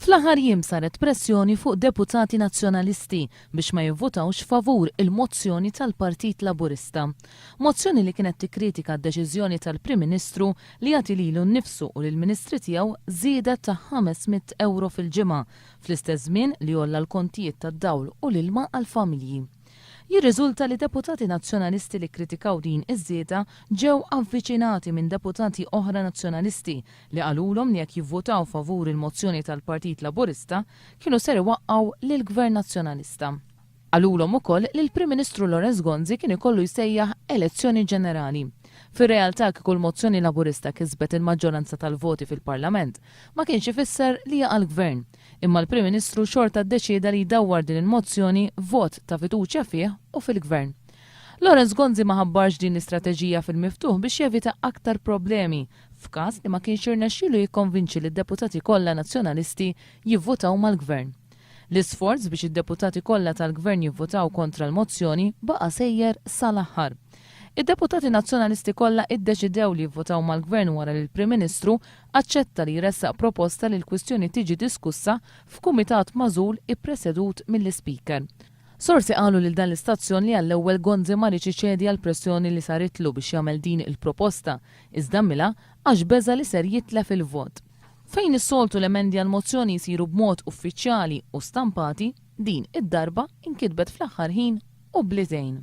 Fl-aħħar jiem saret pressjoni fuq deputati Nazzjonalisti biex ma jivvutawx favur il-mozzjoni tal-Partit Laburista. Mozzjoni li kienet tikkritika d-deċiżjoni tal-Prim Ministru li jagħti lilu nnifsu u lill-Ministri tiegħu żieda ta' 500 ewro fil-ġimgħa fl-istess żmien li għolla l-kontijiet tad-dawl u l-ilma għall-familji. Jirriżulta li deputati Nazzjonalisti li kkritikaw din iż-żieda ġew avviċinati minn deputati oħra Nazzjonalisti li qalulhom li jekk jivvutaw favur il-mozzjoni tal-Partit Laburista kienu ser iwaqqgħu lill-Gvern Nazzjonalista. Qalulhom ukoll li l-Prim Ministru Lawrence Gonzi kien ikollu jsejjaħ elezzjoni ġenerali. Fir-realtà kieku l-mozzjoni Laburista kisbet il-maġġoranza tal-voti fil-Parlament, ma kienx ifisser li jaqa' l-Gvern. Imma l-Prim Ministru xorta ddeċieda li jdawwar din il-mozzjoni f'vot ta' fiduċja fih u fil-Gvern. Lawrence Gonzi ma ħabbarx din l-istrateġija fil-miftuħ biex jevita aktar problemi f'każ li ma kienx jirnexxilu jikkonvinċi lid-deputati kollha Nazzjonalisti jivvutaw mal-Gvern. L-isforz biex id-deputati kollha tal-Gvern jivvutaw kontra l-mozzjoni baqa' sejjer sal-aħħar. Id-deputati Nazzjonalisti kollha iddeċidew li jivvutaw mal-Gvern wara li l-Prim Ministru aċċetta li jressaq proposta li l-kwistjoni tiġi diskussa f'kumitat magħżul ippresedut mill-Ispeaker. Sorsi qalu lil dan l-istazzjon li għall-ewwel Gonzi ma riedx iċedi għall-pressjoni li saritlu biex jagħmel din il-proposta, iżda għamilha għax beża' li ser jitlef il-vot. Fejn is-soltu l-emendi għall-mozzjoni jsiru b'mod uffiċjali u stampati, din id-darba inkitbet fl-aħħar ħin u bl-idejn.